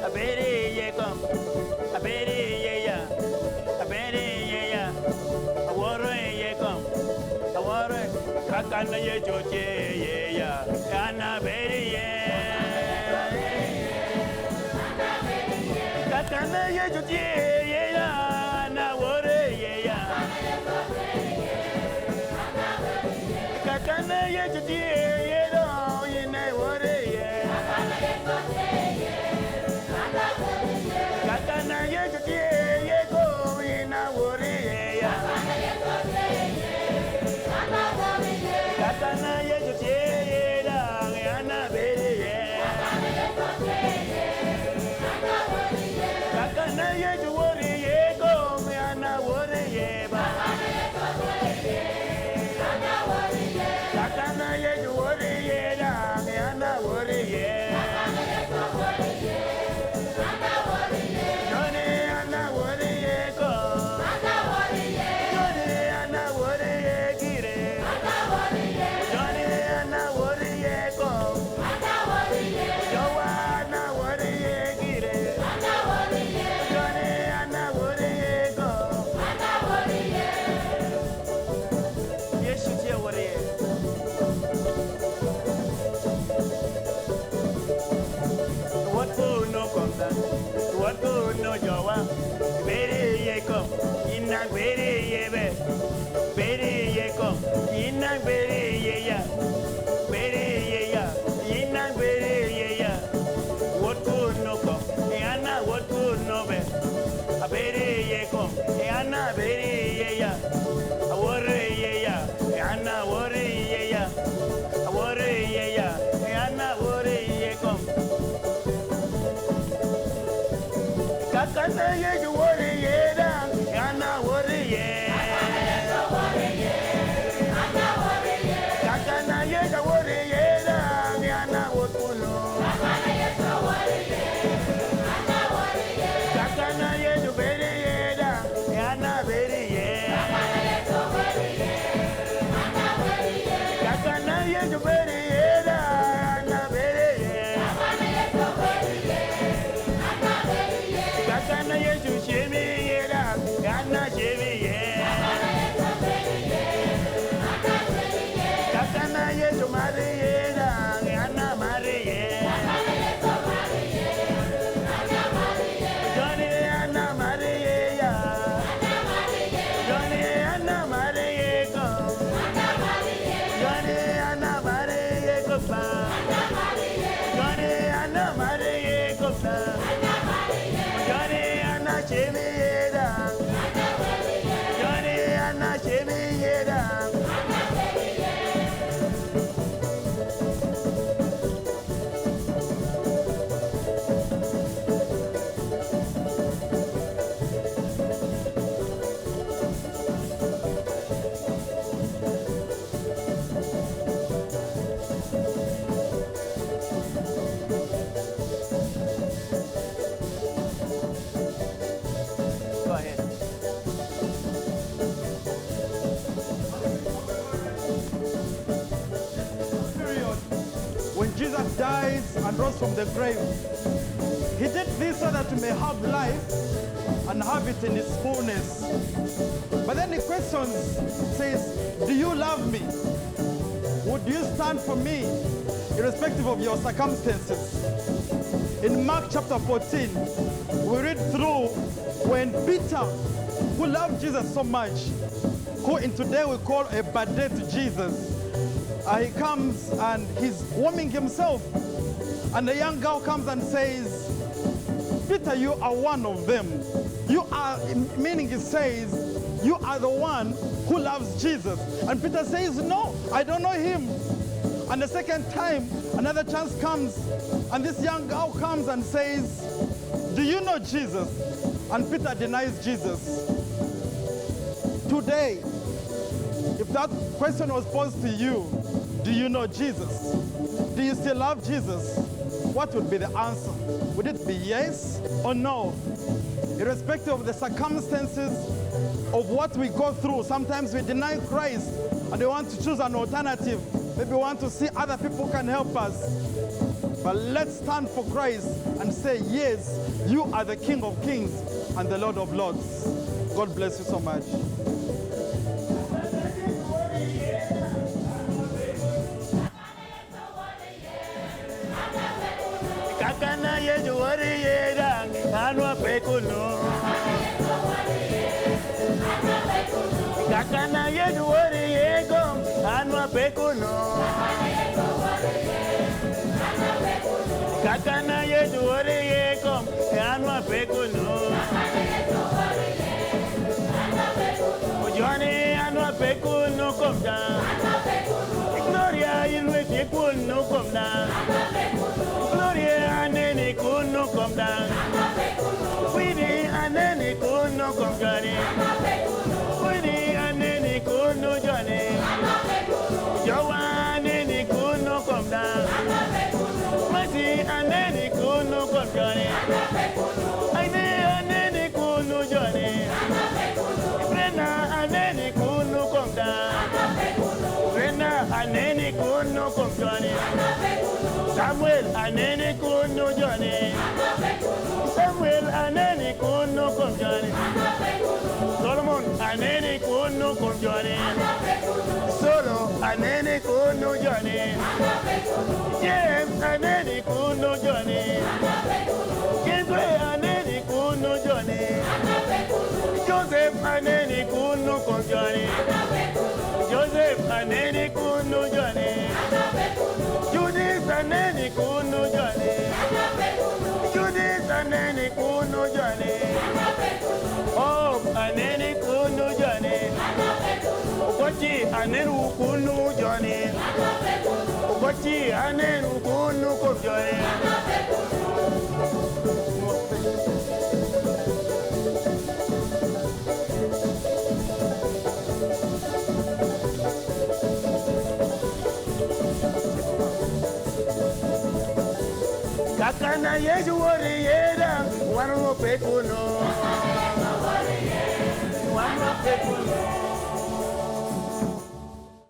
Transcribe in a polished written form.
Abedo iye kom, abedo iye ya, abedo iye ya, awoto iye kom, awoto iye, kakana Yecu tye iye ya, an abedo iye. Kakana Yecu tye iye ya, an awoto iye ya. Kakana Yecu tye iye dong in iwoto iye. Kakana Yecu tye iye kom in awoto iye ya. Kakana Yecu tye iye dong an abedo iye. Kakana Yecu woto iye kom an awoto iye ba. Kakana Yecu woto iye dong an awoto iye. Joni an awoto iye kom. Joni an awoto iye gire. Joni an awoto iye kom. Jowa an awoto iye gire. Joni an awoto iye kom. Yecu tye awoto iye. Wot kuno komsa, wot kuno jowa, bedo iye kom, in dang bedo iye be, bedo iye kom, in dang bedo iye ya, bedo iye ya, in dang bedo iye ya. Wot kuno kom, an awot kuno be, abedo iye kom, an abedo iye ya, awoto iye ya, an awoto iye ya, awoto iye ya, an awoto iye kom. Kakana Yecu woto iye dang, an awoto iye. Kakana Yecu awoto iye dang, an awot kunu. Kakana Yecu bedo iye dang, an abedo iye. Kakana Yecu bedo iye dang, an abedo iye. Kakana Yecu cem iye dang, an acem iye. Kakana Yecu mato iye dang, an amato iye. Joni an amato iye ya. Joni an amato iye kom. Joni an amato iye kom ba. Joni an amato iye kom na. Joni an acem iye dang. Joni an acem iye dang. Go ahead. Period. When Jesus dies and rose from the grave, he did this so that we may have life and have it in its fullness. But then the question says, Do you love me? Would you stand for me, irrespective of your circumstances? In Mark chapter 14, we read through when Peter, who loved Jesus so much, who in today we call a birthday to Jesus, uh, he comes and he's warming himself. And the young girl comes and says, Peter, you are one of them. You are, meaning he says, you are the one who loves Jesus. And Peter says, No, I don't know him. And the second time, another chance comes, and this young girl comes and says, Do you know Jesus? And Peter denies Jesus. Today, if that question was posed to you, do you know Jesus? Do you still love Jesus? What would be the answer? Would it be yes or no? Irrespective of the circumstances of what we go through, sometimes we deny Christ and we want to choose an alternative. Maybe we want to see other people can help us. But let's stand for Christ and say, Yes, you are the King of Kings and the Lord of Lords. God bless you so much. Kakana Yesu wariyera anwa pekuno. Kakana Yesu wariyego anwa pekuno. Kakana Yesu wariyego anwa pekuno. Ojone anwa pekuno komda. Gloria ilwe kuno komda. Gloria anene kuno komda. Wini anene kuno komjani. Wini anene kuno jani. Jawa anene kuno komda. Masi anene kuno komjani. Aine anene kuno jani. Brena anene kuno komda. Brena anene kuno komjani. Samuel anene kuno jani. Samuel anene kuno komjani. Solomon anene kuno komjani. Solo anene kuno jani. James anene kuno jani. James anene kuno jani. Joseph anene kuno komjani. Joseph anene kuno jani. Judith anene kuno jani. Judith anene kuno jani. Oh, anene kuno jani. Okochi anene kuno jani. Okochi anene kuno jani. Kakana Yesu wariyera wanu pekuno. Wanu pekuno.